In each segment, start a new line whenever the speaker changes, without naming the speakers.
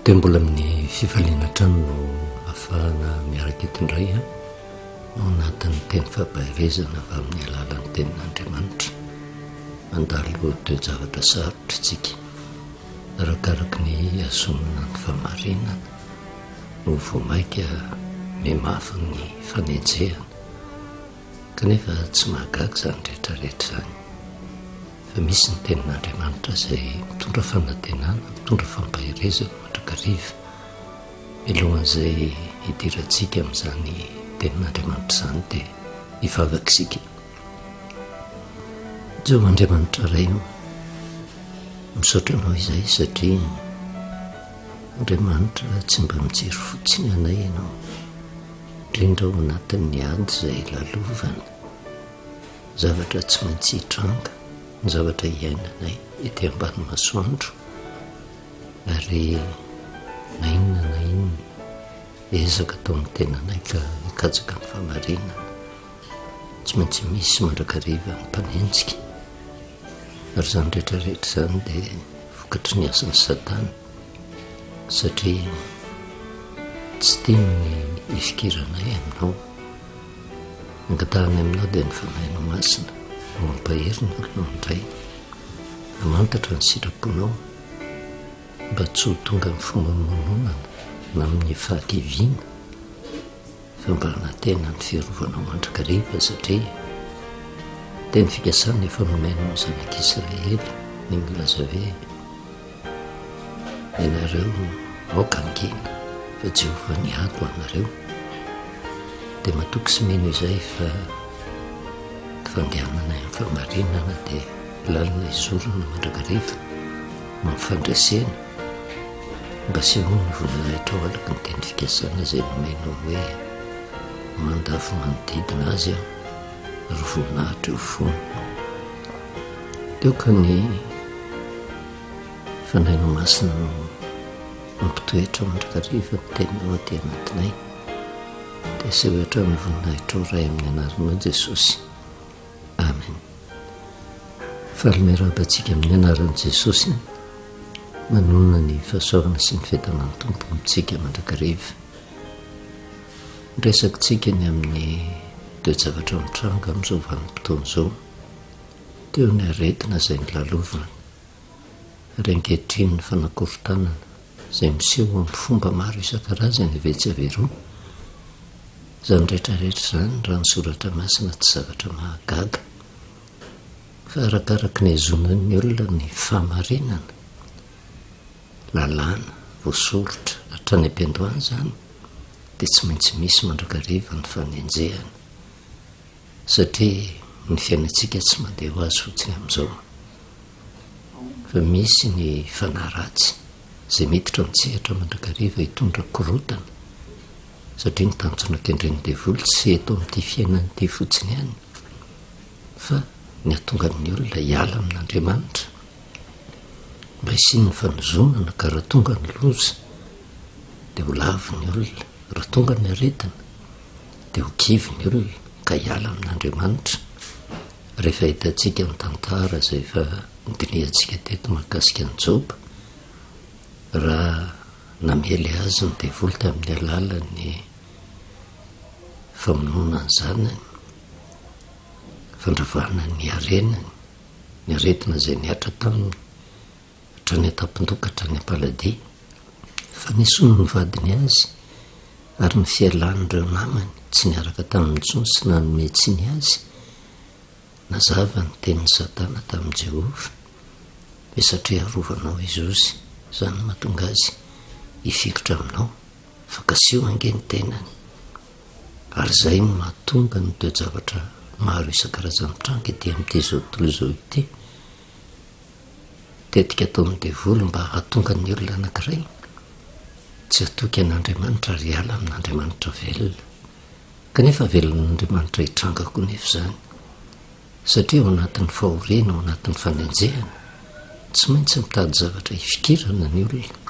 Dia mbola amin'ny fifaliana hatrany no ahafahana miaraka eto indray ao anatin'ny teny fampaherezana avy amin'ny alalan'ny tenin'Andriamanitra. Mandalo toe-javatra sarotra isika, arakaraky ny ihazonana ny fahamarinana no vao mainka mihamafy ny fanenjehana. Kanefa tsy mahagaga izany rehetra rehetra izany fa misy ny tenin'Andriamanitra izay mitondra fanantenana, mitondra fampaherezana mandrakariva. Mialohan'izay hidirantsika amin'izany tenin'Andriamanitra izany dia hivavaka isika. Jehovah Andriamanitra Ray ô, misaotra Anao izay satria Andriamanitra tsy mba mijery fotsiny anay Ianao. Indrindra ao anatin'ny ady izay lalovana, zavatra tsy maintsy hitranga, ny zavatra iainanay ety ambany masoandro, ary na inona na inona ezaka ataon'ny tenanay ka hikatsaka ny fahamarinana, tsy maintsy misy mandrakariva ny mpanenjika, ary izany rehetra rehetra izany dia vokatry ny asan'i Satana. Satria tsy tiany ny hifikiranay aminao. Ny angatahanay aminao dia ny Fanahinao Masina no hampahery ny olonao indray, hamantatra ny sitraponao mba tsy ho tonga amin'ny fimonomononana na amin'ny fahakiviana fa mba hanantena ny fiarovanao mandrakariva satria teny fikasana efa nomenao ny zanak'Israely ny milaza hoe Ianareo aoka hangina fa Jehovah niady ho anareo. Dia matoky sy mino izay fa ny fandehanana amin'ny fahamarinana dia lalana izorana mandrakariva ho amin'ny fandresena. Mba asehoy ny voninahitrao araka ny teny fikasana izay nomenao hoe mandafo manodidina azy aho ary voninahitra eo fony. Teo ka ny Fanahinao Masina no mampitoetra mandrakariva ny teninao aty anatinay. Dia asehoy hatrany ny voninahitrao Ray amin'ny anaranao Jesosy. Amen. Faly miarahaba antsika amin'ny anaran'i Jesosy. Manonona ny fahasoavana sy ny fiadanan'ny Tompo amintsika mandrakariva. Resakitsika ny amin'ny toe-javatra mitranga amin'izao vanim-potoana izao. Teo ny aretina izay nolalovana ary ankehitriny ny fanakorontanana izay miseho amin'ny fomba maro isan-karazany avy etsy avy eroa. Izany rehetra rehetra izany raha ny soratra masina tsy zavatra mahagaga fa arakaraky ny hazonan'ny olona ny fahamarinana, lalàna voasoritra hatrany am-piandohana izany dia tsy maintsy misy mandrakariva ny fanenjehana. Satria ny fiainantsika tsy mandeha ho azy fotsiny amin'izao fa misy ny fanahy ratsy izay miditra an-tsehatra mandrakariva hitondra korontana satria ny tanjona kendren'ny devoly tsy eto amin'ity fiainana ity fotsiny ihany fa ny hahatonga ny olona hiala amin'Andriamanitra mba hisian'ny fanozonana ka raha tonga ny loza dia ho lavo ny olona, raha tonga ny aretina dia ho kivy ny olona ka hiala amin'Andriamanitra. Rehefa hitantsika ny tantara izay efa nodinihantsika teto mahakasika an'i Joba, raha namely azy ny devoly tamin'ny alalan'ny famonoana ny zanany, fandravana ny harenany, ny aretina izay nihatra taminy, hatrany an-tampon-doha ka hatrany am-paladia, fa nesoin'ny vadiny azy ary ny fialan'ireo namany tsy niaraka taminy intsony sy nanome tsiny azy. Nazava ny tenin'i Satana tamin'i Jehovah hoe satria arovanao izy ozy, izany no mahatonga azy hifikitra aminao, fa kasiho ange ny tenany. Ary izay no mahatonga ny toe-javatra maro isan-karazany mitranga ety amin'ity izao tontolo izao ity. Tetika ataon'ny devoly mba hahatonga ny olona anankiray tsy hatoky an'Andriamanitra ary hiala amin'Andriamanitra velona. Kanefa avelan'Andriamanitra hitranga koa nefa izany, satria ao anatin'ny fahoriana, ao anatin'ny fanenjehana, tsy maintsy mitady zavatra hifikirana ny olona.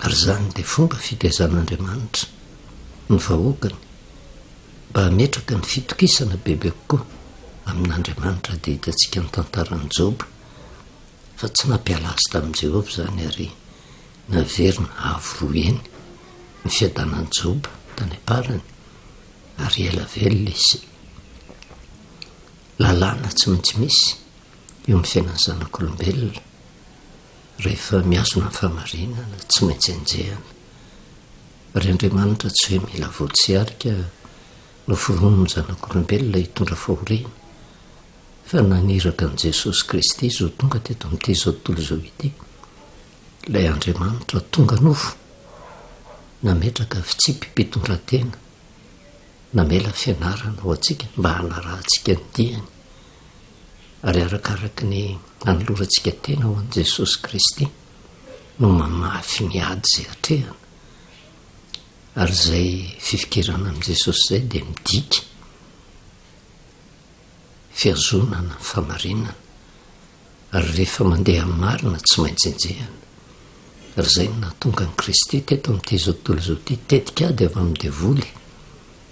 Ary izany dia fomba fitaizan'Andriamanitra ny vahoakany mba hametraka ny fitokisana bebe kokoa amin'Andriamanitra dia hitantsika ny tantaran'i Joba fa tsy nampiala azy tamin'i Jehovah izany ary Naverina avo roa heny ny fiadanan'i Joba tany am-parany, ary ela velona izy. Lalàna tsy maintsy misy eo amin'ny fiainan'ny zanak'olombelona, rehefa mihazona ny fahamarinana, tsy maintsy enjehina. Ry Andriamanitra tsy hoe mila voatsiarika noforonin'ny zanak'olombelona hitondra fahoriana, fa naniraka an'i Jesosy Kristy Izy ho tonga teto amin'ity izao tontolo izao ity, ilay Andriamanitra tonga nofo, nametraka fitsipi-pitondran-tena, namela fianarana ho antsika mba hanarahantsika ny diany, ary arakaraky ny anolorantsika tena ho an'i Jesosy Kristy no mamafy ny ady izay atrehana, ary izay fifikirana amin'i Jesosy izay dia midika fihazonana ny fahamarinana, ary rehefa mandeha amin'ny marina tsy maintsy enjehina. Ary izay no nahatonga an'i Kristy teto amin'ity izao tontolo izao ity, tetik'ady avy amin'ny devoly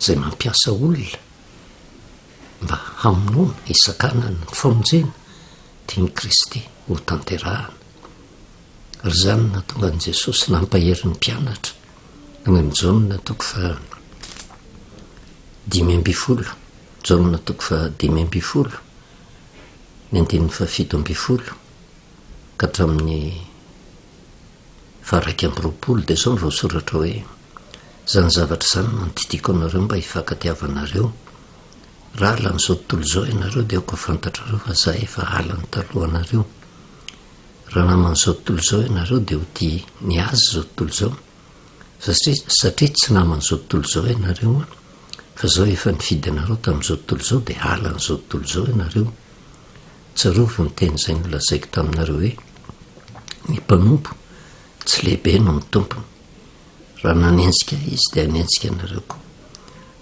izay mampiasa olona mba hamonoana, hisakanana ny famonjena tian'i Kristy ho tanterahana. Ary izany no nahatonga an'i Jesosy nampahery ny mpianatra any amin'ny Jaona toko faha 15, Jaona toko faha 15, ny andininy faha 17 ka hatramin'ny faha 21 dia izao no voasoratra hoe, Izany zavatra izany no andidiako anareo mba hifankatiavanareo. Raha halan'izao tontolo izao ianareo dia aoka ho fantatrareo fa izaho efa halany talohanareo. Raha naman'izao tontolo izao ianareo dia ho tia ny azy izao tontolo izao, satria satria tsy naman'izao tontolo izao ianareo an, fa izao efa nifidy anareo tamin'izao tontolo izao dia halan'izao tontolo izao ianareo. Tsarovy ny teny izay nolazaiko taminareo hoe, ny mpanompo tsy lehibe noho ny tompony. Raha nanenjika ahy izy dia hanenjika anareo koa,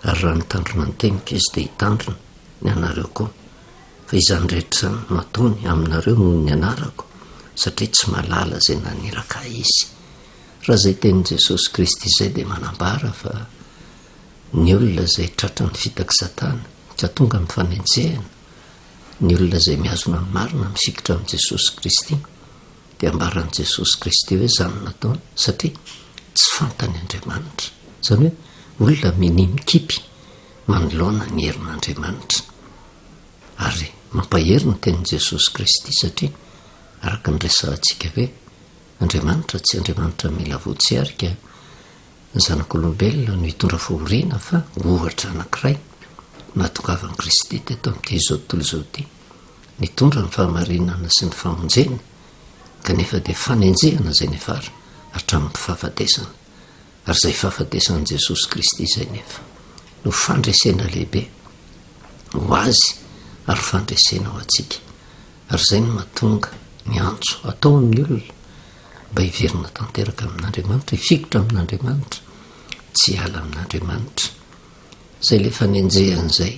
ary raha nitandrina ny teniko izy dia hitandrina ny anareo koa. Fa izany rehetra izany no ataony aminareo noho ny anarako, satria tsy mahalala izay naniraka ahy izy. Raha izay tenin'i Jesosy Kristy izay dia manambara fa ny olona izay tratran'ny fitak'i Satana ka tonga amin'ny fanenjehana, ny olona izay mihazona ny marina mifikitra amin'i Jesosy Kristy, dia ambaran'i Jesosy Kristy hoe izany no nataony satria tsy fantany Andriamanitra. Izany hoe olona minia mikipy manoloana ny herin'Andriamanitra. Ary mampahery ny tenin'i Jesosy Kristy satria araka ny resahantsika hoe Andriamanitra tsy Andriamanitra mila voatsiarika ny zanak'olombelona no hitondra fahoriana fa ohatra anankiray nahatongavan'i Kristy teto amin'ity izao tontolo izao ity nitondra ny fahamarinana sy ny famonjena kanefa dia fanenjehana izay niafara hatramin'ny fahafatesana. Ary izay fahafatesan'i Jesosy Kristy izay nefa no fandresena lehibe ho Azy ary fandresena ho antsika. Ary izay no mahatonga ny antso atao amin'ny olona mba hiverina tanteraka amin'Andriamanitra, hifikitra amin'Andriamanitra, tsy hiala amin'Andriamanitra. Izay ilay fanenjehana izay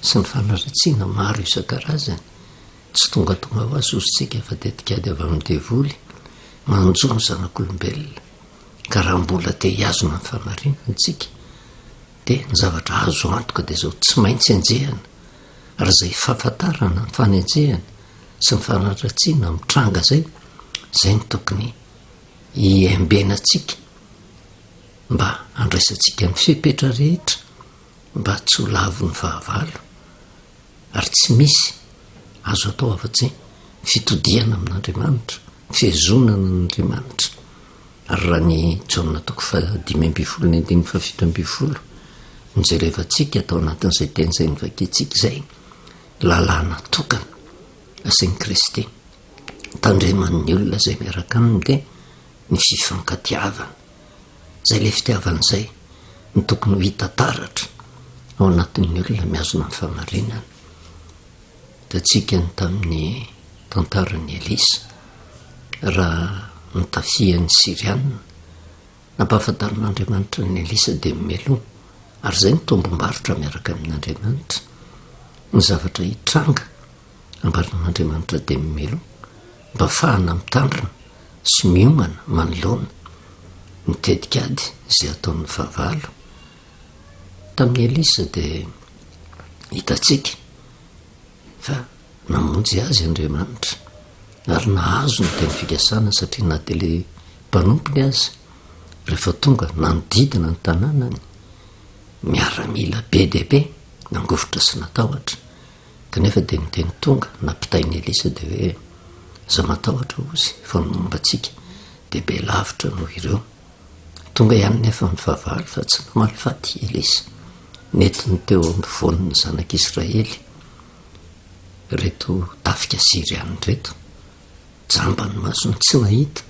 sy ny fanaratsiana maro isan-karazany, tsy tongatonga ho azy hozy tsika fa tetikady avy amin'ny devoly manjo ny zanak'olombelona. Ka raha mbola te hihazona ny fahamarinana isika dia ny zavatra azo antoka dia izao, tsy maintsy enjehina, ary izay fahafantarana ny fanenjehana sy ny fanaratsiana mitranga izay, izay no tokony hiembenantsika mba handraisantsika ny fepetra rehetra mba tsy ho lavon'ny fahavalo. Ary tsy misy azo atao afa-tsy ny fitodihana amin'Andriamanitra, ny fihazonana an'Andriamanitra. Ary raha ny Jaona toko faha-15 ny andininy faha-17 no jerevantsika tao anatin'izay teny izay novakintsika izay, lalàna tokana asain'i Kristy tandreman'ny olona izay miaraka aminy dia ny fifankatiavana. Izay ilay fitiavana izay no tokony ho hita taratra ao anatin'ny olona mihazona ny fahamarinana. Hitantsika ny tamin'ny tantaran'i Elisa, raha notafihan'ny Syriana, nampahafantarin'Andriamanitra an'i Elisa dia mimeloha, ary izay no tombom-barotra miaraka amin'Andriamanitra. Ny zavatra hitranga ambaran'Andriamanitra dia mimeloha, mba hahafahana mitandrina sy miomana manoloana ny tetikady izay ataon'ny fahavalo. Tamin'i Elisa dia hitantsika fa namonjy azy Andriamanitra ary nahazo ny teny fikasana satria na dia ilay mpanompony aza, rehefa tonga nanodidina ny tanànany, miaramila be dia be, nangovitra sy natahotra. Kanefa dia ny teny tonga nampitain'i Elisa dia hoe, Aza matahotra, hozy, fa ny momba antsika dia be lavitra noho ireo. Tonga ihany nefa ny fahavalo fa tsy namaly faty i Elisa. Nentiny teo ampovoan'ny zanak'Israely ireto tafika syriana ireto. Jamba ny masony, tsy nahita.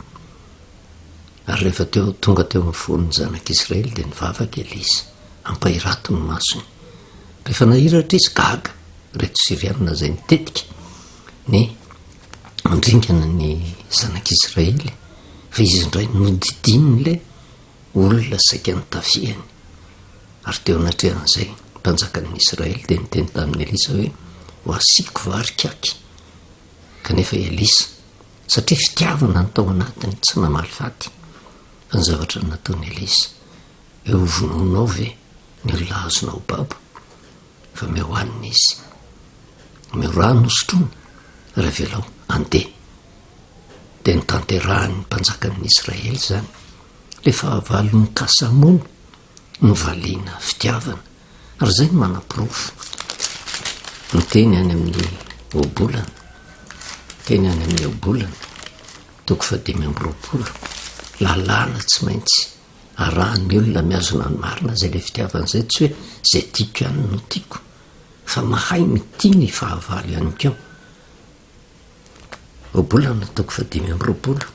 Ary rehefa teo tonga teo afovoan'ny zanak'Israely dia nivavaka Elisa, ampahirato ny masony. Rehefa nahiratra izy, gaga ireto Syriana izay nitetika ny handringana ny zanak'Israely, fa izy indray nodidin'ilay olona saika nitafihany. Ary teo anatrehan'izay, ny mpanjakan'ny Israely dia niteny tamin'i Elisa hoe, Ho asiako va ry kaky? Kanefa Elisa, satria fitiavana no tao anatiny, tsy namaly faty fa ny zavatra nataon'i Elisa, hoe ho vonoinao ve ny olona azonao babo? Fa omeo hanina izy, omeo rano hosotroiny, ary avelao handeha. Dia notanterahin'ny mpanjakan'ny Israely izany, ilay fahavalo nikasa hamono, novaliana fitiavana. Ary izay no manaporofo ny teny any amin'ny ohabolana, teny any amin'ny ohabolana, toko fahadimy amby 20, lalàna tsy maintsy arahan'ny olona mihazona ny marina izay ilay fitiavana izay, tsy hoe izay tiako ihany no tiako, fa mahay mitia ny fahavalo ihany koa. Ohabolana toko fahadimy amby 20,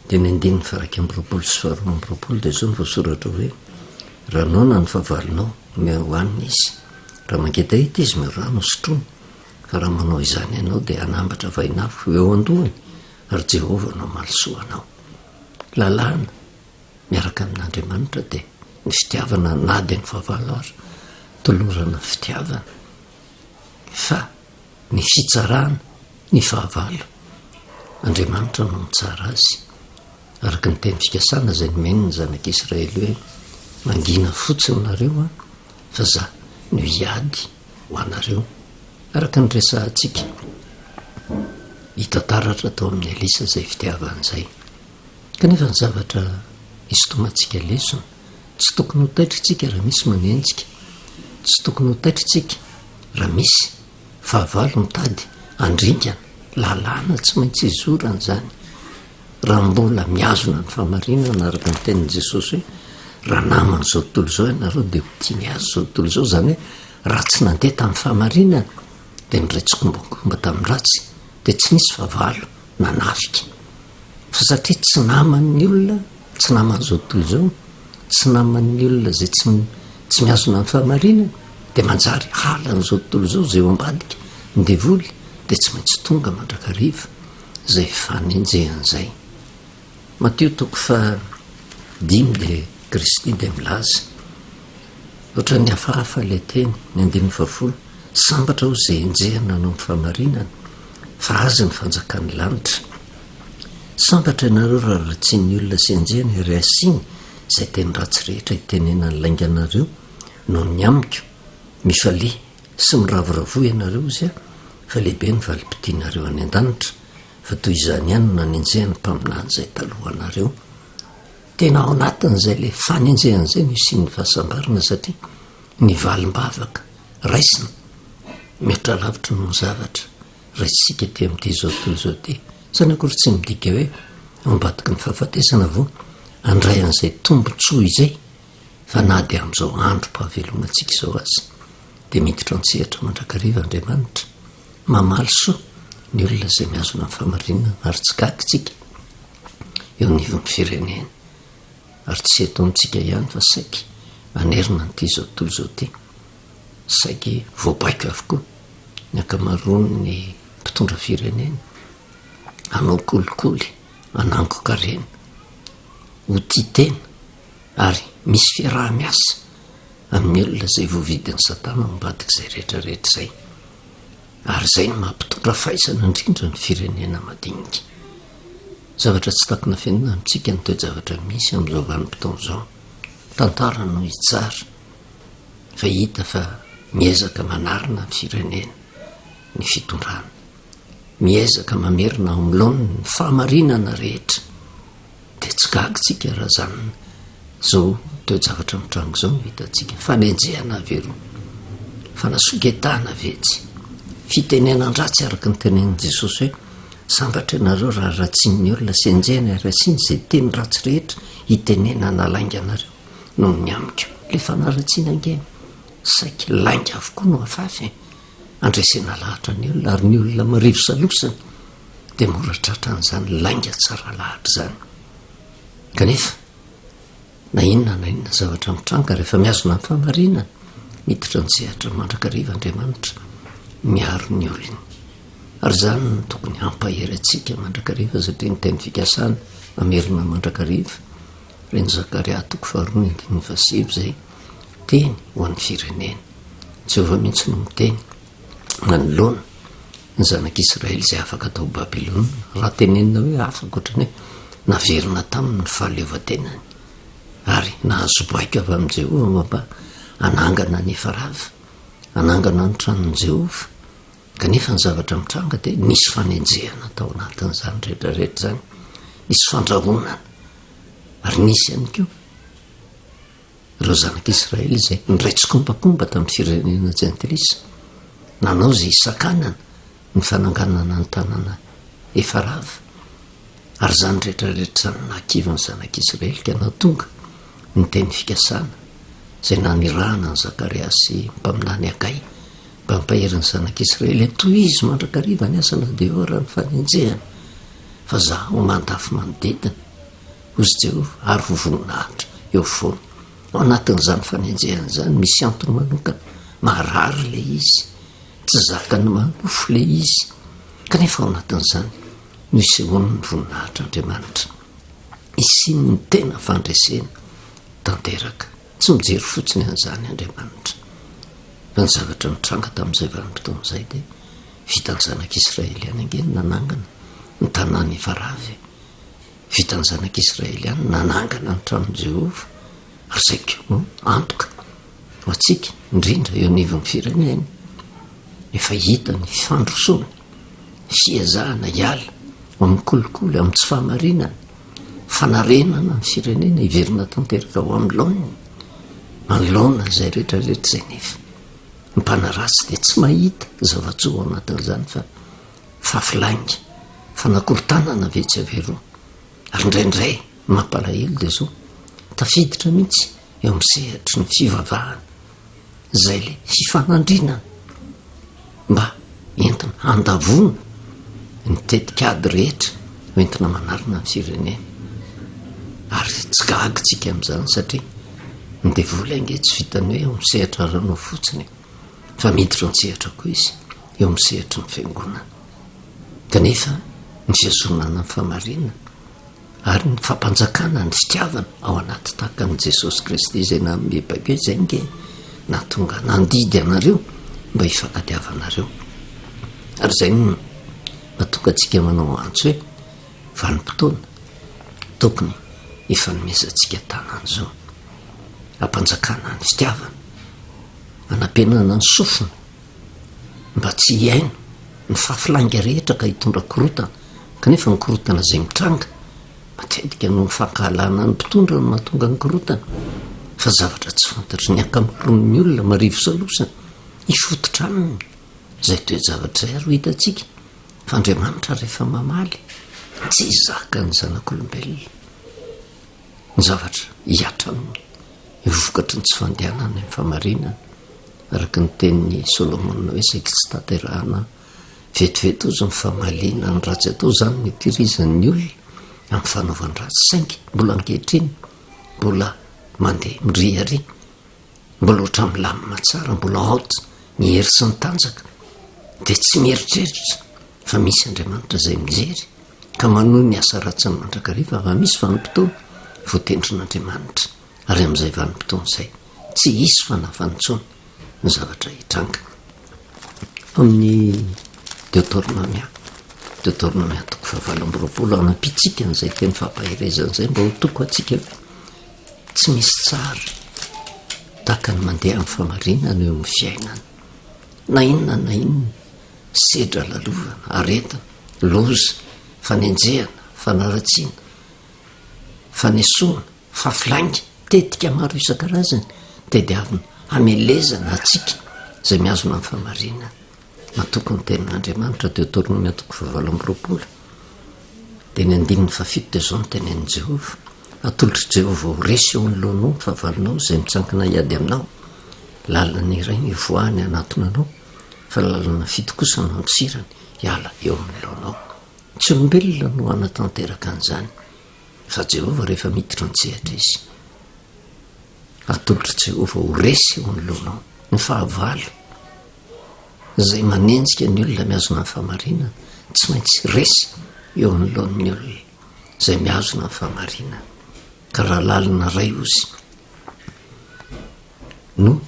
dia ny andininy faha-21 sy faha-22 dia izao no voasoratra hoe, Raha noana ny fahavalonao, omeo hohanina izy, raha mangetaheta izy, omeo rano hosotroiny, fa raha manao izany ianao dia hanambatra vainafo eo an-dohany, ary Jehovah no hamaly soa anao. Lalàna miaraka amin'Andriamanitra dia ny fitiavana na dia ny fahavalo aza, tolorana fitiavana. Fa ny fitsarana ny fahavalo, Andriamanitra no mitsara azy, araka ny teny fikasana izay nomeny ny zanak'Israely hoe, Mangina fotsiny nareo an, fa za no hiady ho anareo. Araka ny resahantsika, hita taratra tao amin'i Elisa izay fitiavana izay. Kanefa ny zavatra isintomantsika lesona, tsy tokony ho taitra isika raha misy manenjika, tsy tokony ho taitra isika raha misy Fahavalo mitady handringana, lalàna tsy maintsy izorana izany raha mbola mihazona ny fahamarinana araka ny tenin'i Jesosy hoe raha naman'izao tontolo izao ianareo dia ho tia ny azy izao tontolo izao, izany hoe raha tsy nandeha tamin'ny fahamarinana dia niray tsikombakomba tamin'ny ratsy dia tsy nisy fahavalo nanafika. Fa satria tsy naman'ny olona, tsy naman'izao tontolo izao, tsy naman'ny olona izay tsy tsy mihazona ny fahamarinana, dia manjary halan'izao tontolo izao izay eo ambadika, ny devoly dia tsy maintsy tonga mandrakariva izay fanenjehana izay. Matio toko faha dimy dia Kristy dia milaza, ohatran'ny hafahafa ilay teny, ny andininy fahafolo, sambatra hozy izay enjehina noho ny fahamarinana, fa azy ny fanjakan'ny lanitra. Sambatra ianareo raha ratsian'ny olona sy enjehina ary asiany izay teny ratsy rehetra itenenany lainga anareo noho ny amiko. Mifalia sy miravoravoa ianareo, hozy aho, fa lehibe ny valim-pitianareo any an-danitra, fa toy izany ihany no nanenjehan'ny mpaminany izay talohanareo. Tena ao anatin'izay ilay fanenjehana izay no isian'ny fahasambarana satria ny valim-bavaka raisina mihoatra lavitra noho ny zavatra raisintsika aty amin'ity izao tontolo izao ity. Izany akory tsy midika hoe ao ambadiky ny fahafatesana vao handray an'izay tombontsoa izay fa na dia amin'izao androm-pahavelomantsika izao aza dia miditra an-tsehatra mandrakariva Andriamanitra mamaly soa ny olona izay mihazona ny fahamarinana ary tsy gaga isika eo anivon'ny firenena ary tsy eto amintsika ihany fa saiky manerana an'ity izao tontolo izao ity saiky voabaiko avokoa ny ankamaroan'ny mpitondra firenena hanao kolikoly, hanangon-karena, ho tia tena ary misy fiaraha-miasa amin'ny olona izay voavidin'i Satana ao ambadik'izay rehetra rehetra izay. Ary izay no mampitondra faisana indrindra ny firenena madinika. Zavatra tsy takona fenina amintsika ny toe-javatra misy amin'izao vanim-potoana izao. Tantara no hitsara fa hita fa miezaka manarina ny firenena ny fitondrana. Miezaka mamerina ao amin'ny laoniny ny fahamarinana rehetra. Dia tsy gaga. gaga isika raha izany izao toe-javatra mitranga izao no hitantsika. Fanenjehana avy eroa, fanasoketana avy etsy, fitenenan-dratsy araka ny tenenin'i Jesosy hoe sambatra ianareo raha ratsian'ny olona sy enjehina ary asiana izay teny ratsy rehetra hitenenana lainga anareo noho ny amiko. Ilay fanaratsiana ange saiky lainga avokoa no afafy e. Andresena lahatra ny olona ary ny olona marivo salosana dia mora tratran'izany lainga tsara lahatra izany. Kanefa, na inona na inona zavatra mitranga rehefa mihazona ny fahamarinana, miditra an-tsehatra mandrakariva Andriamanitra miaro ny olony. Ary izany no tokony hampahery antsika mandrakariva satria ny teny fikasana mamerina mandrakariva, reny Zakaria toko faharoa ny andininy fahasivy izay teny ho an'ny firenena. Jehovah mihitsy no miteny manoloana ny zanak'Israely izay afaka tao Babylona. Raha tenenina hoe afaka ohatran'ny hoe naverina taminy ny fahaleovantenany ary nahazo baiko avy amin'i Jehovah mba hanangana ny efa rava, hanangana ny tranon'i Jehovah. Kanefa ny zavatra mitranga dia nisy fanenjehana tao anatin'izany rehetrarehetra izany, nisy fandrahonana ary nisy ihany koa Ireo zanak'Israely izay niray tsikombakomba tamin'ny firenena jentilisa, nanao izay hisakanana ny fananganana ny tanàna efa rava, ary izany rehetra rehetra izany nahakivy ny zanak'Israely ka nahatonga ny teny fikasana izay nanirahana an'i Zakaria sy mpaminany Hagay mba hampahery ny zanak'Israely hoe tohizo mandrakariva ny asa na dia eo ara ny fanenjehana fa zaho mandafy manodidina. Hozy Jehovah, ary ho voninahitra eo foana. Ao anatin'izany fanenjehana izany, misy antony manokana. Marary ilay izy. Tsy zakan'ny manofo ilay izy. Kanefa ao anatin'izany no isehoan'ny voninahitr'Andriamanitra. Isian'ny tena fandresena tanteraka. Tsy mijery fotsiny an'izany Andriamanitra. Fa ny zavatra nitranga tamin'izay vanim-potoana izay dia vitan'ny zanak'Israely ihany ange ny nanangana ny tanàna efa rava e. Vitan'ny zanak'Israely ihany ny nanangana ny tranon'i Jehovah, ary izay koa no antoka ho antsika, indrindra eo anivon'ny firenena. Efa hita ny fandrosoana, ny fiezahana hiala amin'ny kolikoly, amin'ny tsy fahamarinana, fanarenana ny firenena hiverina tanteraka ho amin'ny laoniny. Manoloana izay rehetra rehetra izay nefa, ny mpanaratsy dia tsy mahita zava-tsoa ao anatin'izany fa Fafy lainga, fanakorontanana avy etsy avy eroa, ary indraindray ny mampalahelo dia izao, tafiditra mihitsy eo amin'ny sehatry ny fivavahana izay ilay fifanandrinana mba entina handavoana ny tetikady rehetra hoentina manarina ny firenena. Ary tsy gaga tsika amin'izany satria ny devoly ange tsy vitan'ny hoe eo amin'ny sehatra ara-nofo fotsiny e. fa miditra an-tsehatra koa izy eo amin'ny sehatry ny fiangonana. Kanefa ny fiazonana ny fahamarinana ary ny fampanjakana ny fitiavana ao anaty tahaka an'i Jesosy Kristy izay nanome baiko hoe izay nge nahatonga nandidy anareo mba hifankatiavanareo. Ary izay no mahatonga antsika manao antso hoe vanim-potoana tokony hifanomezantsika tanana izao, hampanjakana ny fitiavana. Anapenana ny sofina mba tsy hihaino ny fafy lainga rehetra ka hitondra korontana, kanefa ny korontana izay mitranga matetika noho ny fankahalana ny mpitondra no mahatonga ny korontana, fa zavatra tsy fantatry ny ankamaroan'ny olona marivo salosana hifototra aminy izay toe-javatra izay ary ho hitantsika fa Andriamanitra rehefa mamaly tsy zakan'ny zanak'olombelona. Ny zavatra hihatra aminy, ny vokatry ny tsy fandehanana amin'ny fahamarinana, araka ny tenin'i Solomona hoe saiky tsy tanterahana vetivety hozy ny famaliana ny ratsy atao, izany no itehirizan'ny olona amin'ny fanaovan-dratsy, saingy mbola ankehitriny mbola mandeha miriaria. Mbola ohatran'ny milamina tsara, mbola out ny hery sy ny tanjaka, dia tsy mieritreritra fa misy Andriamanitra izay mijery ka manohy ny asa ratsiny mandrakariva fa misy vanim-potoana voatendrin'Andriamanitra ary amin'izay vanim-potoana izay tsy hisy fanafany intsony ny zavatra hitranga. Amin'ny Deotornomia, Deotornomia toko fahavalo amby 20 hanampiantsika an'izay teny fampaherezana izay mba ho toko antsika Tsy misy tsara tahaka ny mandeha amin'ny famarinana eo amin'ny fiainana. Na inona na inona, sedra lalovana, aretina, loza, fanenjehana, fanaratsiana. Fanesoana, fafy lainga, tetika maro isan-karazany tediavina hamelezana antsika izay mihazona ny fahamarinana. Matoky ny tenin'Andriamanitra, Deoteronomia toko fahavalo amby 20, dia ny andininy fahafito dia izao no tenenin'i Jehovah, Atolotr'i Jehovah ho resy eo anoloanao ny fahavalonao izay mitsankina hiady aminao. Lalana iray no hivoahany hanatona anao, fa lalana fito kosa no handosirany hiala eo anoloanao. Tsy olombelona no hanatanteraka an'izany, fa Jehovah rehefa miditra an-tsehatra izy. Atolotr'i Jehovah ho resy eo anoloanao ny fahavalo izay manenjika ny olona mihazona ny fahamarinana. Tsy maintsy resy eo anoloan'ny olona izay mihazona ny fahamarinana. Ka raha lalina iray ozy no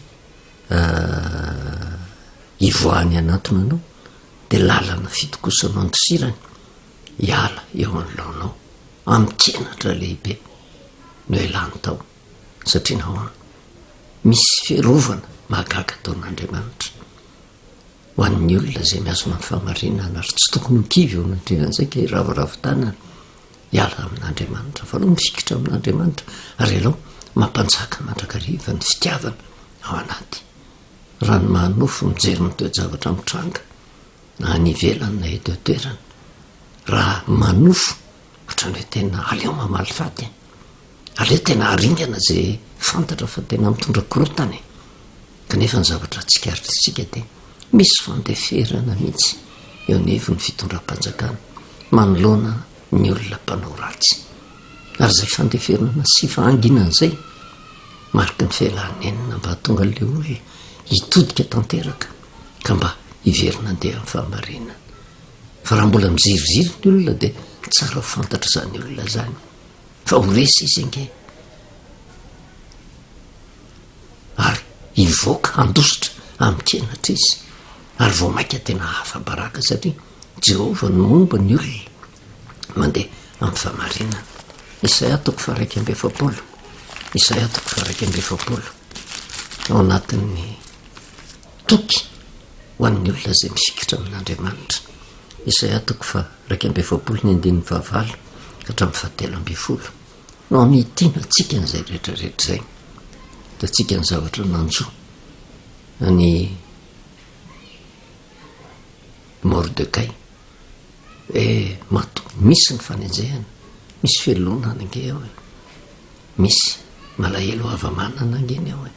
ivoahany hanantona anao, dia lalana fito kosa no andosirany hiala eo anoloanao. Amin-kenatra lehibe no ialany tao, satria nahoana? Misy fiarovana mahagaga ataon'Andriamanitra ho an'ny olona izay mihazona ny fahamarinana, ary tsy tokony ho kivy eo anatrehan'izay ka hiraviravy tanana hiala amin'Andriamanitra, fa aleo mifikitra amin'Andriamanitra, ary aleo mampanjaka mandrakariva ny fitiavana ao anaty. Raha ny maha-nofo mijery ny toe-javatra mitranga na any ivelany na eto an-toerana, raha manofo ohatran'ny hoe tena aleo mamaly faty e, aleo tena aringana izay fantatra fa tena mitondra korontana e, kanefa ny zavatra tsikaritritsika dia misy fandeferana mihitsy eo anivon'ny fitondram-panjakana manoloana ny olona mpanao ratsy, ary izay fandeferana sy fahanginana izay mariky ny fialanenina mba hahatonga an'ilay olona hitodika tanteraka ka mba hiverina handeha amin'ny fahamarinana. Fa raha mbola miziriziry ny olona dia tsara ho fantatra izany olona izany fa ho resy izy ange ary hivoaka handositra amin-kenatra izy ary vao mainka tena afa-baraka satria Jehovah no momba ny olona mandeha amin'ny fahamarinana. Isaia toko faha-41, Isaia toko faha-41, ao anatin'ny toky ho an'ny olona izay mifikitra amin'Andriamanitra. Isaia toko faha-41 ny andininy fahavalo ka hatramin'ny fahatelo ambin'ny folo no amitina antsika an'izay rehetrarehetra izay. Hitantsika ny zavatra nanjo an'i Mordekay. Eh, matoa misy ny fanenjehana, misy fialonana ange ao e. Misy malahelo hava-manana ange ny ao e.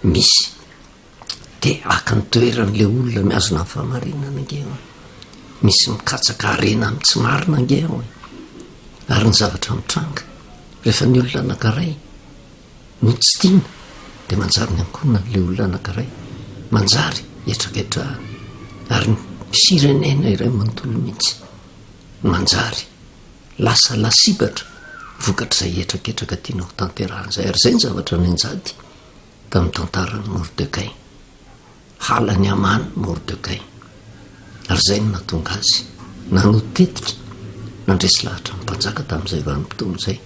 Misy te haka ny toeran'ilay olona mihazona ny fahamarinana ange ao e. Misy mikatsaka harena amin'ny tsy marina ange ao e. Ary ny zavatra mitranga, rehefa ny olona anankiray no tsy tiana dia manjary ny ankohonan'ilay olona anankiray, manjary hetraketrahana, ary ny firenena iray manontolo mihitsy manjary lasa lasibatra vokatr'izay hetraketraka tiana ho tanterahana izay. Ary izay ny zavatra nianjady tamin'ny tantaran'i Mordekay. Halan'i Hamana Mordekay, ary izay no nahatonga azy nanao tetika nandresy lahatra ny mpanjaka tamin'izay vanim-potoana izay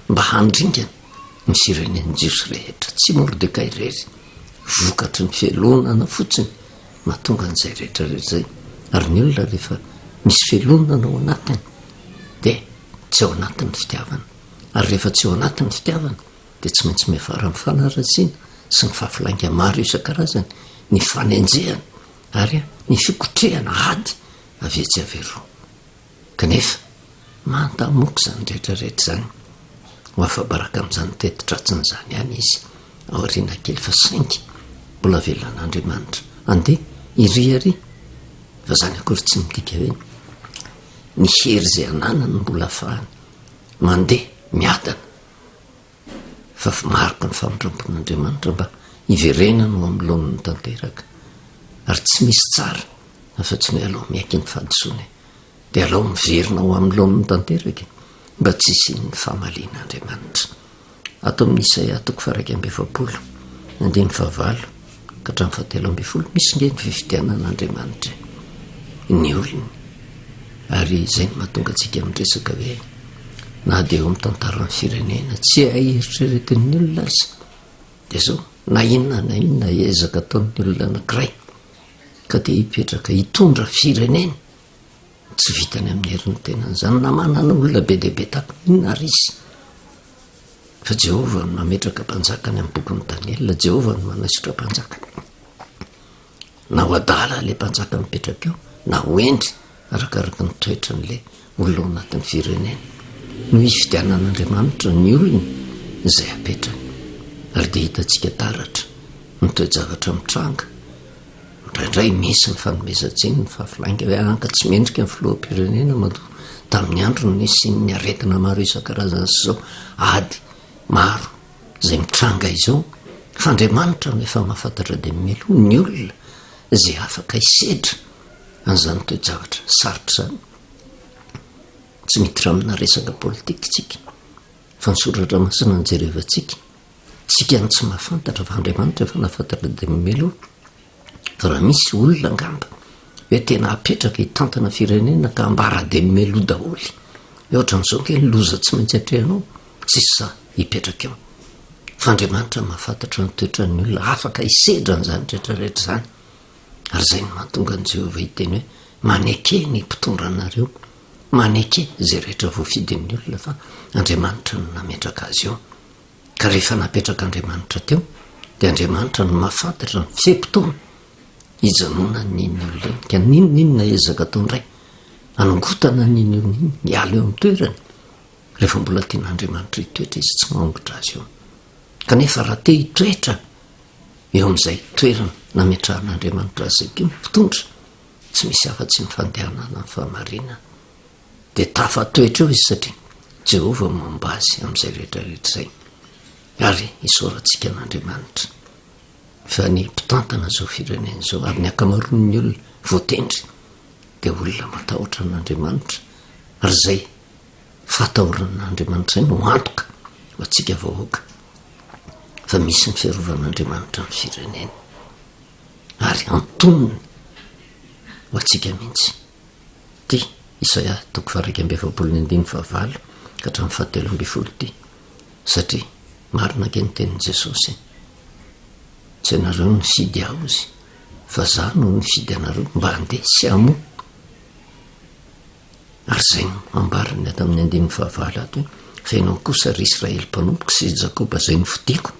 mba handringana ny firenen'ny Jiosy rehetra. Tsy Mordekay irery, vokatry ny fialonana fotsiny mahatonga an'izay rehetra rehetra izay. Ary ny olona rehefa misy fialonana ao anatiny dia tsy ao anatin'ny fitiavana, ary rehefa tsy ao anatin'ny fitiavana dia tsy maintsy miafara amin'ny fanaratsiana sy ny fahafilainga maro isan-karazany, ny fanenjehana ary ny fikotrehana ady avy etsy avy eroa. Kanefa, manta-moka izany rehetra rehetra izany. Ho afa-baraka amin'izany teti-dratsiny izany ihany izy aoriana kely fa saingy mbola avelan'Andriamanitra handeha iriaria fa izany akory tsy midika hoe ny hery izay ananany mbola afahany mandeha miadana fa mariky ny famindrampon'Andriamanitra mba hiverenany ho amin'ny laoniny tanteraka ary tsy misy tsara afa-tsy ny hoe alao miaiky ny fahadisoana e, dia alao miverina ho amin'ny laoniny tanteraka e, mba tsy hisian'ny famalian'Andriamanitra. Ato amin'ny Isaia toko faha-41, andininy fahavalo ka hatramin'ny fahatelo ambin'ny folo, misy nge ny fifidianan'Andriamanitra e, ny olony, ary izay no mahatonga antsika miresaka hoe na dia eo amin'ny tantaran'ny firenena tsy hay eritreretin'ny olona aza dia izao na inona na inona ezaka ataon'ny olona anankiray ka te hipetraka hitondra firenena tsy vitany amin'ny herin'ny tenany izany na manana olona be dia be tahaka inona ary izy. Fa Jehovah no nametraka mpanjaka any amin'ny bokin'i Daniela, Jehovah no manaisotra mpanjaka. Na ho adala ilay mpanjaka mipetraka eo, na ho hendry, arakaraka ny toetran'ilay olona ao anatin'ny firenena, no hifidianan'Andriamanitra ny olony izay apetrany. Ary dia hitantsika taratra ny toe-javatra mitranga. Indraindray misy ny fanomezan-tsiny, ny fahafilainga hoe anka tsy mendrika ny filoham-pirenena matoa tamin'ny androny nisian'ny aretina maro isan-karazany sy izao ady maro izay mitranga izao fa Andriamanitra no efa mahafantatra dia mialoha ny olona izay afaka hisedra an'izany toe-javatra sarotra izany. Tsy miditra amina resaka politika isika fa ny soratra masina no jerevantsika. Tsika no tsy mahafantatra fa Andriamanitra efa nahafantatra dia mialoha. Fa raha misy olona angamba hoe tena apetraka hitantana firenena ka ambara dia mialoha daholo hoe ohatran'izao ange ny loza tsy maintsy atrehanao, tsisy sahy hipetraka eo. Fa Andriamanitra mahafantatra ny toetran'ny olona afaka hisedra an'izany rehetrarehetra izany. Ary izay no mahatonga an'i Jehovah hiteny hoe, Maneke ny mpitondra anareo, maneke izay rehetra voafidin'ny olona fa Andriamanitra no nametraka azy eo. Ka rehefa napetrak'Andriamanitra teo, dia Andriamanitra no mahafantatra ny fe-potoana hijanonan'iny olona iny. Ka n'inon'inona ezaka atao indray, hanongotana an'iny olona iny, hiala eo amin'ny toerany, rehefa mbola tian'Andriamanitra hitoetra izy, tsy mahongotra azy eo. Kanefa raha te hitoetra eo amin'izay toerana nametrahan'Andriamanitra azy izay koa ny mpitondra, tsy misy afa-tsy ny fandehanana amin'ny fahamarinana. Dia tafatoetra eo izy satria Jehovah momba azy amin'izay rehetra rehetra izay. Ary isaorantsika an'Andriamanitra fa ny mpitantana izao firenena izao ary ny ankamaroan'ny olona voatendry dia olona matahotra an'Andriamanitra ary izay fahatahorana an'Andriamanitra izay no antoka ho antsika vahoaka fa misy ny fiarovan'Andriamanitra ny firenena ary antonony ho antsika mihitsy. Ity, Isaia toko faha-41 ny andininy fahavalo ka hatramin'ny fahatelo ambin'ny folo ity, satria marina ange ny tenin'i Jesosy e! Tsy ianareo no nifidy ahy hozy, fa izaho no nifidy anareo mba handeha sy hamoa. Ary izay no ambarany ato amin'ny andininy fahavalo ato hoe, fa ianao kosa ry Israely mpanompoko sy Jakoba izay nofidiko,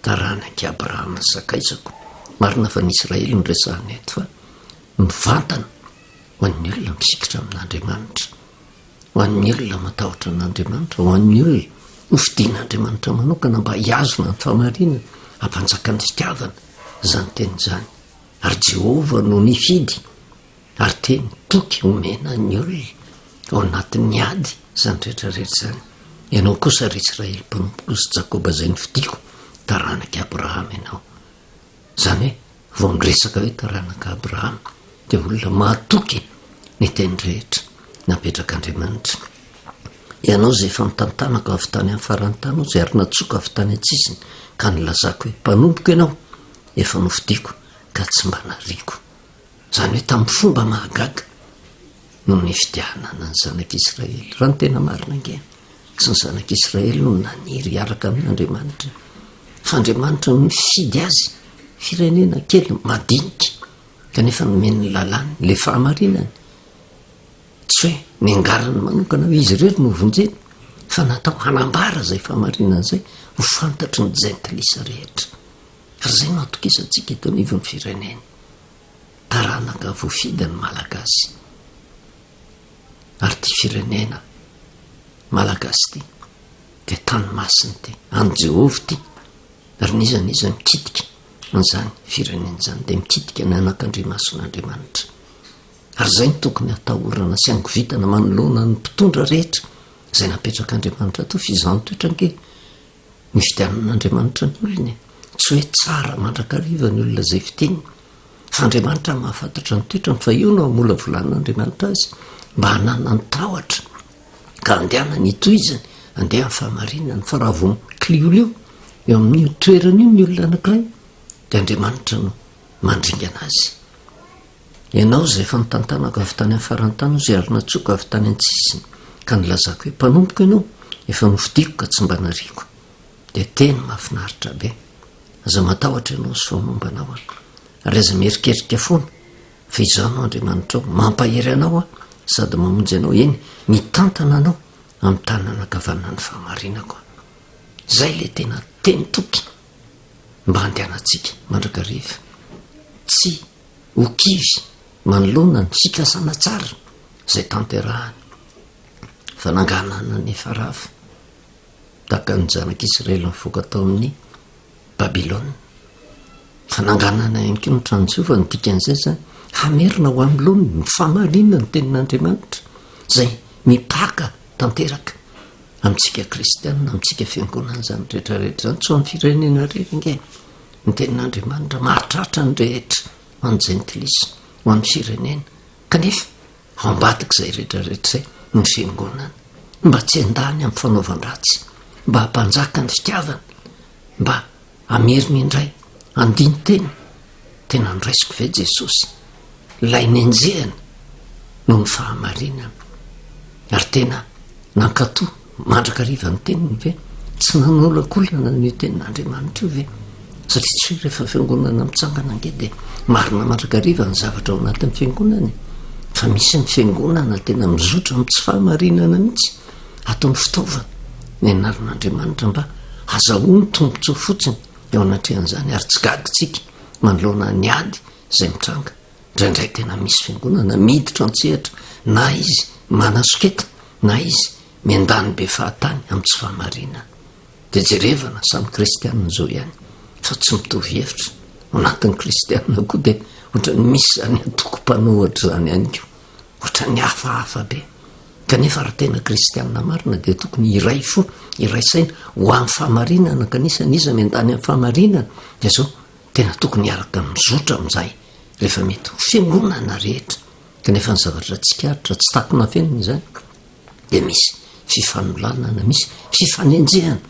taranak'i Abrahama sakaizako. Marina fa ny Israely no resahana eto fa mivantana ho an'ny olona mifikitra amin'Andriamanitra, ho an'ny olona matahotra an'Andriamanitra, ho an'ny olona hofidian'Andriamanitra manokana mba hihazona ny fahamarinana, hampanjaka ny fitiavana izany teny izany. Ary Jehovah no nifidy, ary teny toky omena ny olona ao anatin'ny ady izany rehetra rehetra izany. Ianao kosa ry Israely mpanompoko sy Jakoba izay nofidiko, taranak'i Abrahama ianao. Izany hoe vao miresaka hoe taranaka Abrahama dia olona mahatoky ny teny rehetra napetrak'Andriamanitra. Ianao izay efa nitantanako avy tany amin'ny faran'ny tany hozy ary natsoka avy tany an-tsisiny ka nilazako hoe mpanompoko ianao, efa nofidiko ka tsy mba nariako. Izany hoe tamin'ny fomba mahagaga no nifidianana ny zanak'Israely. Raha ny tena marina ange, tsy ny zanak'Israely no naniry hiaraka amin'Andriamanitra, fa Andriamanitra no nifidy azy, firenena kely madinika, kanefa nomeny ny lalàny, ilay fahamarinany. Tsy hoe niangarany manokana hoe izy irery no hovonjena, fa natao hanambara izay fahamarinana izay ho fantatry ny jentilisa rehetra. Ary izay no atokisantsika eto anivon'ny firenena. Taranaka voafidy ny Malagasy. Ary ity firenena Malagasy ity dia tany masina ity, an'i Jehovah ity. Ary n'iza n'iza mikitika an'izany firenena izany dia mikitika ny anakandriamason'Andriamanitra. Ary izay no tokony hatahorana sy hangovitana manoloana ny mpitondra rehetra izay napetrak'Andriamanitra teo fizaham-toetra ange Nifidianan'Andriamanitra ny olony e. Tsy hoe tsara mandrakariva ny olona izay fidiny, fa Andriamanitra mahafantatra ny toetrany, fa io no amolavolan'Andriamanitra azy mba hananany tahotra ka andehanany hitohizany, andeha amin'ny fahamarinany, fa raha vao mikiliolio eo amin'io toerana io ny olona anankiray dia Andriamanitra no mandringana azy. Ianao izay efa nitantanako avy tany amin'ny faran'ny tany hozy ary natsoiko avy tany an-tsisiny, ka nilazako hoe, Mpanompoko ianao, efa nofidiko ka tsy mba nariako. Dia teny mahafinaritra be. Aza matahotra ianao sy vao momba anao aho. Ary aza mierikerika foana, fa Izaho no Andriamanitrao. Mampahery anao Aho sady mamonjy anao, eny, mitantana anao amin'ny tanana ankavanan'ny fahamarinako Aho. Izay ilay tena teny toky mba handehanantsika mandrakariva. Tsy ho kivy manoloana ny fikasana tsara izay tanterahany. Fananganana ny efa rava, tahaka ny zanak'Israely nivoaka tao amin'ny Babylona. Fananganana ihany koa ny trano Jehovah, ny dikan'izay izany, hamerina ho amin'ny laoniny ny famarinana ny tenin'Andriamanitra izay mipaka tanteraka amintsika kristianina, amintsika fiangonana izany rehetra rehetra izany, tsy ho amin'ny firenena irery ange ny tenin'Andriamanitra mahatratra ny rehetra, ho an'ny jentilisa, ho an'ny firenena, kanefa ao ambadik'izay rehetra rehetra izay ny fiangonana, mba tsy handany amin'ny fanaovan-dratsy, mba hampanjaka ny fitiavana, mba hamerina indray handini-tena, tena noraisiko ve Jesosy, ilay nenjehina noho ny fahamarinana, ary tena nankatò mandrakariva ny teniny ve? Tsy nanolakolana an'io tenin'Andriamanitra io ve? Satria tsy hoe rehefa fiangonana mitsangana ange dia marina mandrakariva ny zavatra ao anatin'ny fiangonana e. Fa misy ny fiangonana tena mizotra amin'ny tsy fahamarinana mihitsy, ataony fitaovana ny anaran'Andriamanitra mba hazahoany tombontsoa fotsiny eo anatrehan'izany, ary tsy gaga isika manoloana ny ady izay mitranga. Indraindray tena misy fiangonana miditra an-tsehatra na izy manasoketa na izy miandany be fahatany amin'ny tsy fahamarinana. Dia jerevana samy kristianina izao ihany fa tsy mitovy hevitra. Ao anatin'ny kristianina koa dia ohatran'ny misy izany antoko mpanohatra izany ihany koa. Ohatran'ny hafahafa be. Kanefa raha tena kristianina marina dia tokony hiray fo, hiray saina ho amin'ny fahamarinana kanisa n'iza miandany amin'ny fahamarinana dia izao tena tokony hiaraka mizotra amin'izay rehefa mety ho fiangonana rehetra. Kanefa ny zavatra tsikaritra tsy takona afenina izany dia misy fifanolanana, misy fifanenjehana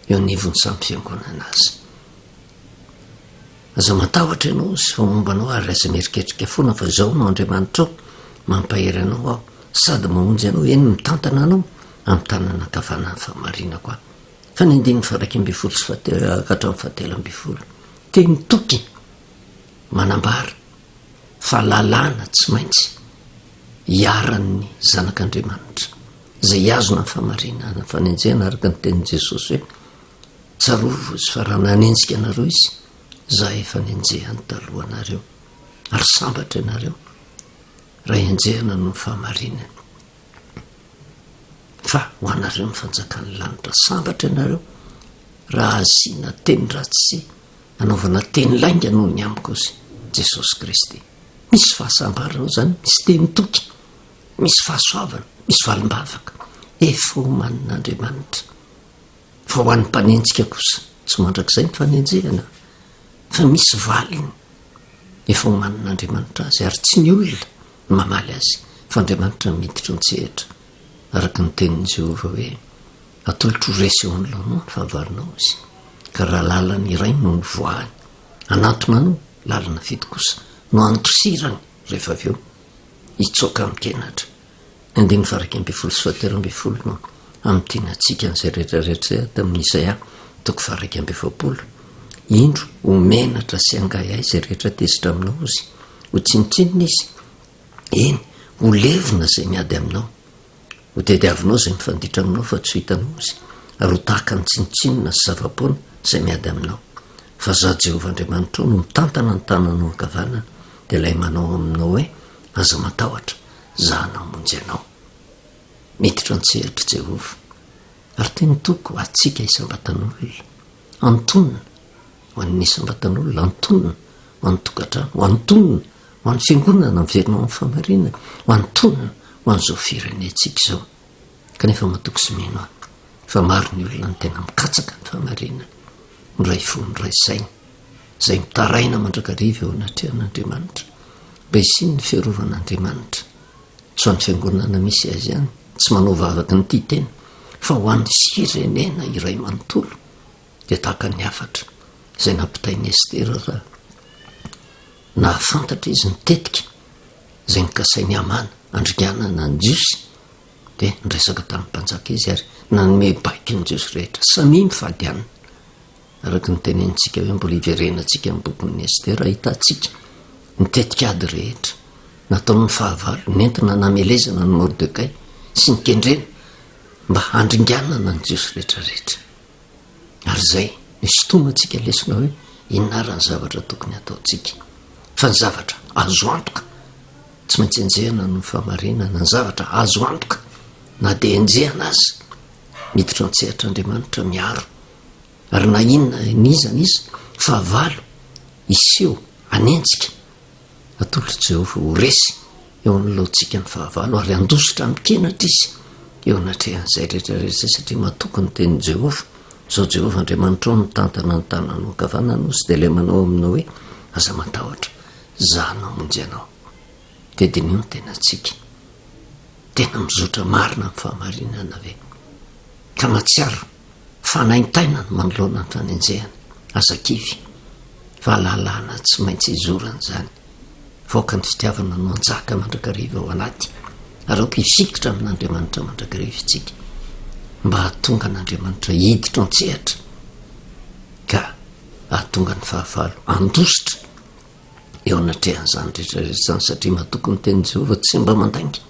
eo anivon'ny samy fiangonana azy. Aza matahotra ianao sy fa momba anao ary aza mieritreritra foana fa izao no Andriamanitrao, mampahery anao aho sady mamonjy anao, eny mitantana anao amin'ny tanana ankavanan'ny fahamarinako aho. Fa ny andininy faha-11 sy faha ka hatramin'ny faha-13, teny toky manambara fa lalàna tsy maintsy iharan'ny zanak'Andriamanitra, izay hihazona ny fahamarinana, ny fanenjehana araka ny tenin'i Jesosy hoe, Tsarovy izy fa raha nanenjika anareo izy, izaho efa nenjehany talohanareo, ary sambatra ianareo raha enjehina noho ny fahamarinana. Fa ho anareo ny fanjakan'ny lanitra, sambatra ianareo raha asiana teny ratsy sy anaovana teny lainga noho ny amiko hozy Jesosy Kristy. Misy fahasambarana ao izany, misy teny toky, misy fahasoavana, misy valim-bavaka. Efa omanin'Andriamanitra. Fa ho an'ny mpanenjika kosa, tsy mandrakizay ny fanenjehana, fa misy valiny efa omanin'Andriamanitra azy, ary tsy ny olona no mamaly azy, fa Andriamanitra miditra an-tsehatra, araka ny tenin'i Jehovah hoe, Atolotro ho resy eo anoloanao ny fahavalonao izy, ka raha lalana iray no nivoahany hanantona anao, lalana fito kosa no handosirany rehefa avy eo hitsoaka amin-kenatra. Ny andininy faha-11 sy faha-13 no hamintinantsika an'izay rehetra rehetra izay ato amin'ny Isaia toko faha-41. Indro, ho menatra sy hangahiahy izay rehetra tezitra aminao izy, ho tsinontsinona izy, eny, ho levona izay miady aminao. Ho tediavinao izay mifanditra aminao fa tsy ho hitanao izy, ary ho tahaka ny tsinontsinona sy zava-poana izay miady aminao. Fa Izaho Jehovah Andriamanitrao no mitantana ny tananao ankavanana, dia Ilay manao aminao hoe, Aza matahotra, Izaho no hamonjy anao. Miditra an-tsehatra Jehovah, ary teny toky ho antsika isam-batan'olona, antonona ho an'ny isam-batan'olona, antonona ho an'ny tokantrano, ho antonona ho an'ny fiangonana miverina ho amin'ny fahamarinana, ho antonona ho an'izao firenentsika izao. Kanefa matoky sy mino aho fa maro ny olona no tena mikatsaka ny fahamarinana, miray fo, miray saina, izay mitaraina mandrakariva eo anatrehan'Andriamanitra mba hisian'ny fiarovan'Andriamanitra. Tsy ho an'ny fiangonana misy azy ihany, tsy manao vavaky ny tia tena, fa ho an'ny firenena iray manontolo. Dia tahaka ny hafatra izay nampitain'i Estera raha nahafantatra izy ny tetika izay nokasain'i Hamana handringanana ny Jiosy, dia niresaka tamin'ny mpanjaka izy ary nanome baiko ny Jiosy rehetra, samia mifady hanina. Araka ny tenenintsika hoe mbola hiverenantsika ny bokin'i Estera, ahitantsika ny tetikady rehetra nataon'ny fahavalo nentina namelezana an'i Mordekay sy nikendrena mba handringanana ny Jiosy rehetra rehetra. Ary izay no isintomantsika lesona hoe inona ary ny zavatra tokony hataontsika. Fa ny zavatra azo antoka, tsy maintsy enjehina noho ny fahamarinana, ny zavatra azo antoka na dia enjehina aza, miditra an-tsehatra Andriamanitra miaro. Ary na inona n'iza n'iza fahavalo hiseho hanenjika, Atolotr'i Jehovah ho resy eo anoloantsika ny fahavalo, ary handositra amin-kenatra izy eo anatrehan'izay rehetra rehetra izay, satria matoky ny tenin'i Jehovah. Izao Jehovah Andriamanitrao mitantana ny tananao ankavanana, hozy dia ilay manao aminao hoe, Aza matahotra, Izaho no hamonjy anao. Dia diniho ny tenantsika. Tena mizotra marina amin'ny fahamarinana ve? Ka mahatsiaro fanaintainana manoloana ny fanenjehana. Aza kivy. Fahalalana tsy maintsy izorana izany. Vaoka ny fitiavana no hanjaka mandrakariva ao anaty, ary aoka hifikitra amin'Andriamanitra mandrakariva isika, mba hahatonga an'Andriamanitra hiditra an-tsehatra ka hahatonga ny fahavalo handositra eo anatrehan'izany rehetra rehetra izany, satria matoky ny tenin'i Jehovah tsy mba mandainga.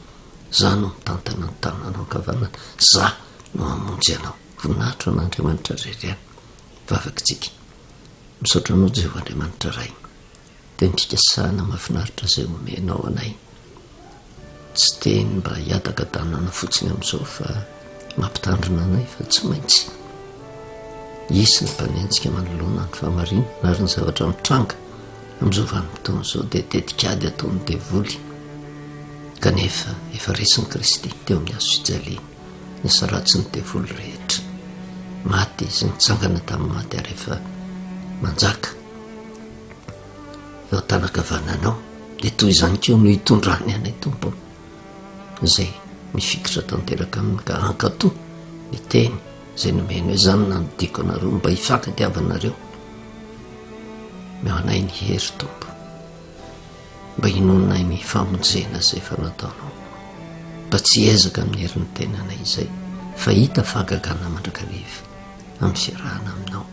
Izaho no mitantana ny tananao ankavanana, Izaho no hamonjy anao. Voninahitra ho an'Andriamanitra irery ihany. Vavaka isika. Misaotra anao Jehovah Andriamanitra Ray. Teny fikasana mahafinaritra izay omenao anay. Tsy teny mba hiadakadanana fotsiny amin'izao fa mampitandrina anay fa tsy maintsy hisy ny mpanenjika manoloana ny fahamarinana ary ny zavatra mitranga amin'izao vanim-potoana izao dia tetikady ataon'ny devoly kanefa efa resin'i Kristy teo amin'ny hazo fijaliana ny asa ratsin'ny devoly rehetra. Maty izy, nitsangana tamin'ny maty ary efa manjaka eo an-tanan-kavananao. Dia toy izany koa no hitondrany anay Tompo izay mifikitra tanteraka aminy ka hankatò ny teny izay nomeny hoe izany no nandidiako anareo mba hifankatiavanareo. Omeo anay ny hery Tompo. Mba hinoanay ny famonjena izay efa nataonao, mba tsy hiezaka amin'ny herin'ny tenanay izay, fa hita fahagagana mandrakariva amin'ny fiarahana aminao.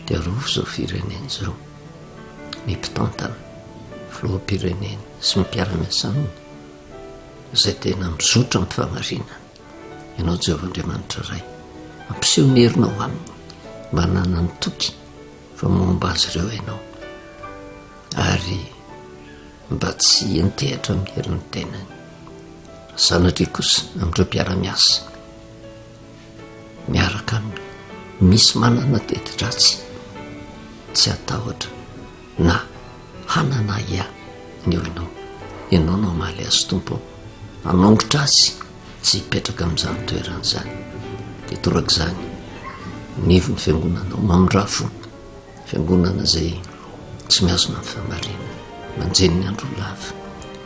Dia arovy izao firenena izao, ny mpitantana, filoham-pirenena sy ny mpiara-miasa aminy, izay tena mizotra amin'ny fahamarinana. Ianao Jehovah Andriamanitra Ray, ampiseho ny herinao aminy, mba hananany toky fa momba azy ireo Ianao. ary mba tsy hiantehatra amin'ny herin'ny tenany. Sanatria kosa amin'ireo mpiara-miasa miaraka aminy, misy manana teti-dratsy tsy hatahotra na hanana ahiahy ny olonao. Ianao no hamaly azy Tompo ô, hanongotra azy tsy hipetraka amin'izany toerana izany. Dia torak'izany, ny ivon'ny fiangonanao mamindrà fo. Fiangonana izay tsy mihazona ny fahamarinana, manjeny ny andro lava,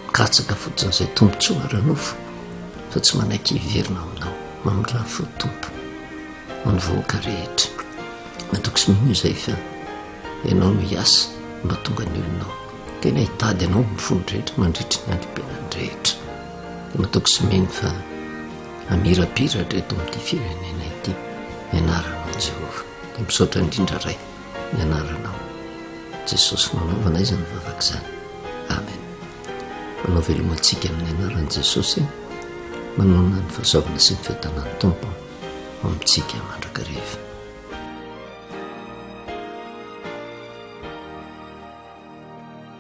mikatsaka fotsiny izay tombontsoa ara-nofo fa tsy manaiky hiverina aminao. Mamindrà fo Tompo ho an'ny vahoaka rehetra. Matoky sy mino izay fa Ianao no hiasa mba tonga ny olonao. Tena hitady Anao amin'ny fony rehetra mandritry ny androm-piainany rehetra. Dia matoky sy mino fa hamirapiratra eto amin'ity firenena ity ny anaranao Jehovah. Dia misaotra indrindra Ray ny anaranao Jesosy nanaovana izany vavaka izany. Amen. Manao veloma antsika amin'ny anaran'i Jesosy manonona ny fahasoavana sy ny fiadanan'ny Tompo amintsika mandrakariva.